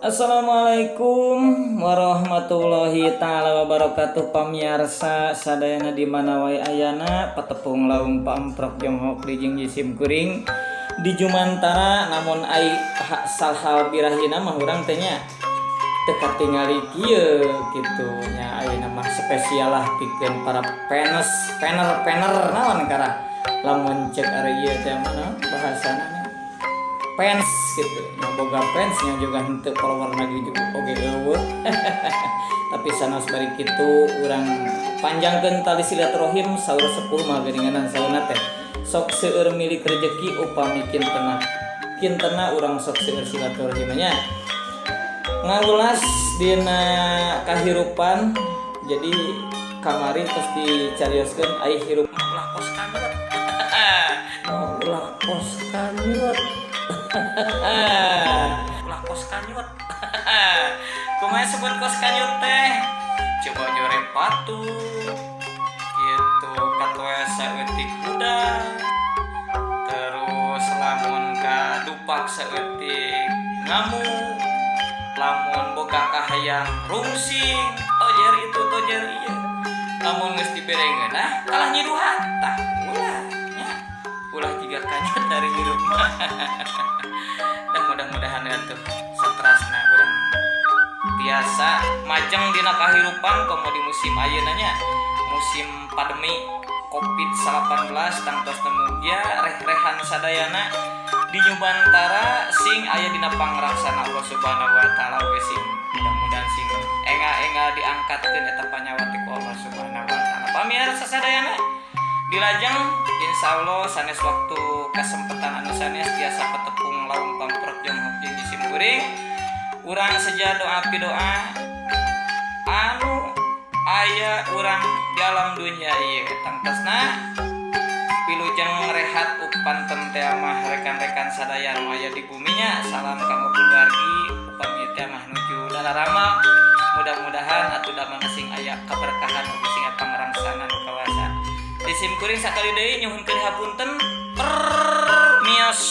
Assalamualaikum warahmatullahi taala wabarakatuh. Pamiarsa sadayana di mana wae ayana, patepung laung pamprok jonghok di jeung jisim kuring di Jumantara. Namun ai salhal birahina mah urang teh nya teu katingali kieu kitu nya. Ayeuna mah spesial lah pikeun para fans, pener pener naon kara lamun cek ari ieu teh mana bahasana, fans gitu yang boga fans yang juga henteu follower lagi juga oge euweuh. Tapi sanes bari kitu, urang panjangkeun tali silaturahim. Saur sepuh mah geuninganan sauna teh sok seueur milik rezeki upami kintena kintena urang sok seueur silaturahim nya, ngagulas dina kahirupan. Jadi kamari terus dicarioskeun ai hirup mah ulah kos kanyut, ulah kos kanyut, ulah kos kanyut. Kumaha sebut kos kanyut teh? Coba jore patu gitu, katoe saeutik hudang, terus lamun kadupak saeutik ngamuk, lamun boga kahayang rungsing, tojer itu tojer ieu, lamun geus dibere ngeunah kalah nyiduhan. Tah, ulah nya, ulah jiga kanyut dari hirup mah. Dan mudah-mudahan atuh saterasna urang tiasa majeng dina kahirupan, komo di musim ayeuna nya, musim pandemi Covid-19. Tangtos mugia reh-rehan sadayana di Nyubantara sing aya dina pangraksana Allah Subhanahu wa Taala oge, sing mudah-mudahan sing enga-enga diangkatkeun eta panyawa ti ku Allah Subhanahu wa Taala. Pamirsa sadayana, dilajeng insyaallah sanes waktu kesempatan anu sanes tiasa petepung laung pamprok jonghok jeung jisim kuring. Urang seja doa pidoa anu aya urang di alam dunia ieu. Tangtosna wilujeng rehat upanten teh mah rekan-rekan sadaya nu aya di buminya. Salam kanggo keluargi upami teh mah nuju dalarama. Mudah-mudahan atuh damang sing aya keberkahan ugi sing pangrangsana nu kawasa. Di sim kuring sakali deui nyuhunkeun hapunten. Permios.